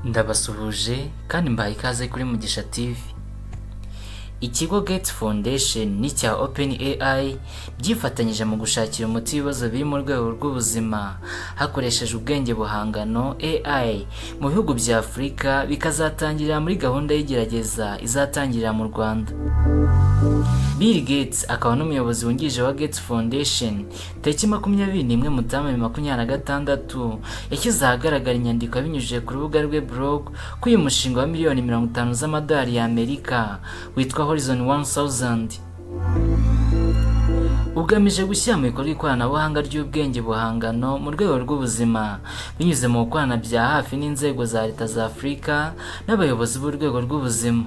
Ndabasuhuje kandi mbahaye ikaze kuri Mugisha TV. Ikigo Gates Foundation n'icya OpenAI byifatanyije mu gushakira umuti ibibazo biri mu rwego rw'ubuzima hakoreshejwe ubwenge buhangano AI mu bihugu bya Afurika, bikazatangirira muri gahunda y'igerageza izatangirira mu Rwanda. Bill Gates akaba n'umuyobozi wungirije wa Gates Foundation, tariki 21 Mutarama 2026 yashyize ahagaragara inyandiko abinyujije ku rubuga rwe blog ko uyu mushinga wa miliyoni 50 z'amadolari y'Amerika witwa Horizon 1000 ugamije gushyira mu bikorwa ikoranabuhanga ry'ubwenge buhangano mu rwego rw'ubuzima binyuze mu gukorana bya hafi n'inzego za leta za Afurika n'abayobozi b'urwego rw'ubuzima.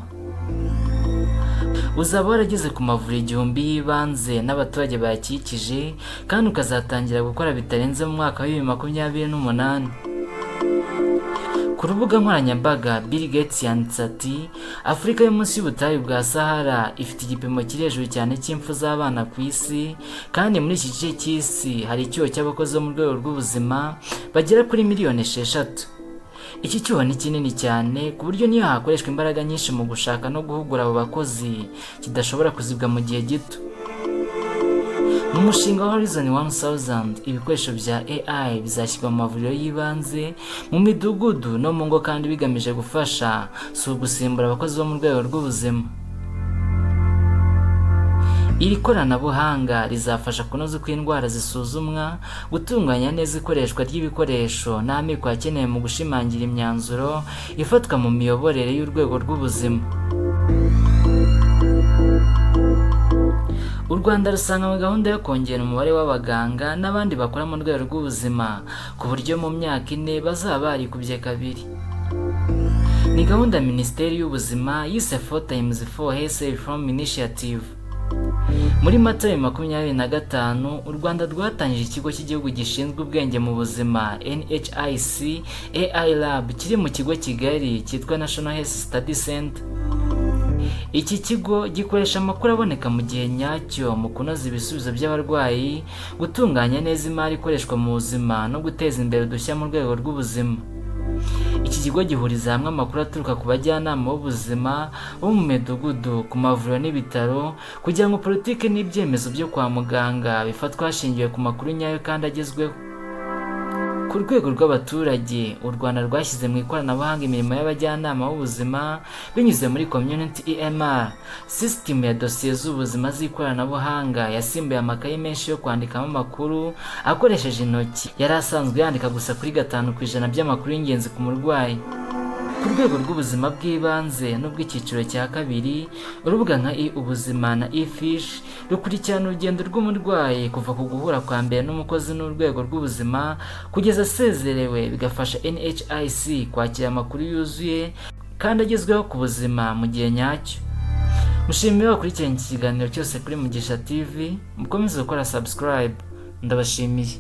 Uzaba warageze ku mavuriro 1000 y'ibanze n'abaturage bayakikije, kandi ukazatangira gukora bitarenze mu mwaka wa 2028. Ku rubuga nkoranyambaga, Bill Gates yanditse ati: "Afurika yo munsi y'ubutayu bwa Sahara ifite igipimo kiri hejuru cyane cy'impfu z'abana ku isi, kandi muri iki gice cy'isi hari icyuho cy'abakozi bo mu rwego rw'ubuzima bagera kuri miliyoni 6. Iki cyuho ni kinini cyane ku buryo niyo hakoreshwa imbaraga nyinshi mu gushaka no guhugura abo bakozi, kidashobora kuzibwa mu gihe gito." Mu mushinga wa Horizon 1000, ibikoresho bya AI bizashyirwa mu mavuriro y'ibanze, mu midugudu no mu ngo, kandi bigamije gufasha, si ugusimbura abakozi bo mu rwego rw'ubuzima. Iri koranabuhanga rizafasha kunoza uko indwara zisuzumwa, gutunganya neza ikoreshwa ry'ibikoresho n'amikoro akenewe mu gushimangira imyanzuro ifatwa mu miyoborere y'urwego rw'ubuzima. U Rwanda rusanga gahunda yo kongera umubare w'abaganga n'abandi bakora mu rwego rw'ubuzima, ku buryo mu myaka 4 bazaba barikubye kabiri. Ni gahunda Minisiteri y'Ubuzima yise Four Times Four Health Reform Initiative. Muri Mata 2025, u Rwanda rwatangije ikigo cy'igihugu gishinzwe ubwenge mu buzima, NHIC AI Lab, kiri mu kigo Kigali cyitwa National Health Study Center. Iki kigo gikoresha amakuru aboneka mu gihe nyacyo mu kunoza ibisubizo by'abarwayi, gutunganya neza imari ikoreshwa mu buzima no guteza imbere udushya mu rwego rw'ubuzima. Iki kigo gihuriza hamwe amakuru aturuka ku bajyanama b'ubuzima bo mu midugudu, ku mavuriro n'ibitaro, kugira ngo politiki n'ibyemezo byo kwa muganga bifatwe hashingiwe ku makuru nyayo kandi agezweho. Ku rwego rw'abaturage, u Rwanda rwashyize mu ikoranabuhanga imirimo y'abajyanama b'ubuzima binyuze muri Community EMR, sisitemu ya dosiye z'ubuzima z'ikoranabuhanga yasimbuye amakayi menshi yo kwandikamo amakuru akoresheje intoki yari asanzwe yandika gusa kuri 5% by'amakuru y'ingenzi ku murwayi. Ku rwego rw'ubuzima bw'ibanze n'ubw'icyiciro cya kabiri, urubuga nka e-Ubuzima na e-Fish rukurikirana urugendo rw'umurwayi kuva ku guhura kwa mbere n'umukozi n'urwego rw'ubuzima kugeza asezerewe, bigafasha NHIC kwakira amakuru yuzuye kandi agezweho ku buzima mu gihe nyacyo. Mushimire bakurikiranye iki kiganiro cyose kuri Mugisha TV, mukomeze gukora subscribe. Ndabashimiye.